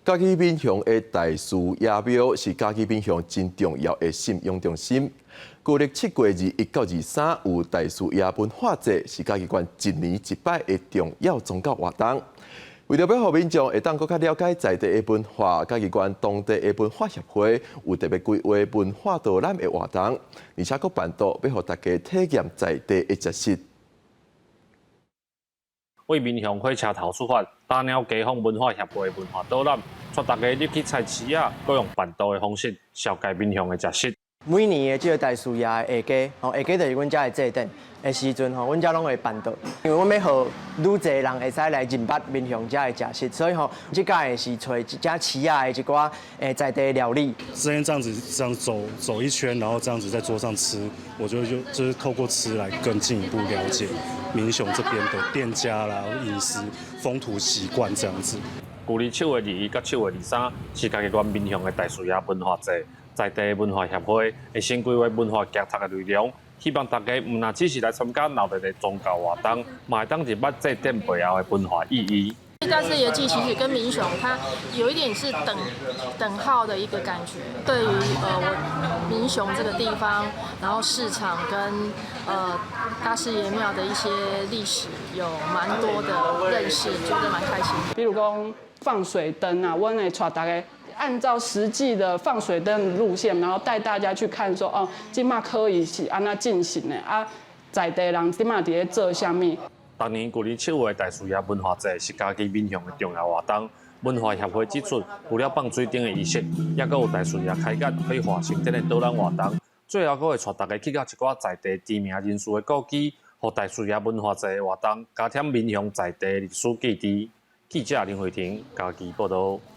嘉義民雄的大士爺廟是嘉義民雄真重要的信仰中心。舊曆7月21到23有大士爺文化節，是嘉義縣一年一擺的重要宗教活動。為著欲予民眾會當閣較了解在地的文化，嘉義縣當地的文化協會有特別規劃文化導覽的活動，而且閣辦桌欲予大家體驗在地的食食。為民雄火車頭出發，打鳥街坊文化協會文化導覽，帶大家入去菜市仔，閣用辦桌的方式，紹介民雄的食食。每年的這个大士爺的下街，吼，下街就是阮遮的祭典的時陣吼，阮遮攏會辦桌，因為阮欲予愈濟人會使來認捌民雄遮的食食，所以吼，這擺是揣遮市仔的一寡在地料理。先這樣子這樣走走一圈，然後這樣子在桌上吃，我覺得就是透過吃來更進一步了解民雄這邊的店家啦、飲食風土習慣這樣子。舊曆7月21佮7月23是嘉義縣民雄的大士爺文化節。在地文化協會會先規劃文化劇讀的內容，希望大家毋但只是來參加鬧熱的宗教活動，嘛會當認捌祭典背後的文化意義。大士爺祭其實跟民雄它有一點是等等號的一個感覺。對於我民雄這個地方，然後市場跟大士爺廟的一些歷史有蠻多的認識，覺得蠻開心。比如講放水燈啊，阮會帶大家按照實際的放水燈的路線，然後帶大家去看說，哦，這馬可以是按怎進行的啊，在地人這馬佇咧做啥物。逐年舊曆7月大士爺文化節是嘉義民雄的重要活動。文化協會指出，除了放水燈的儀式，抑閣有大士爺開業火化聖典的導覽活動，最後閣會帶大家去到一寡在地知名人士的故居，予大士爺文化節的活動加添民雄在地歷史記憶。記者林慧婷嘉義報導。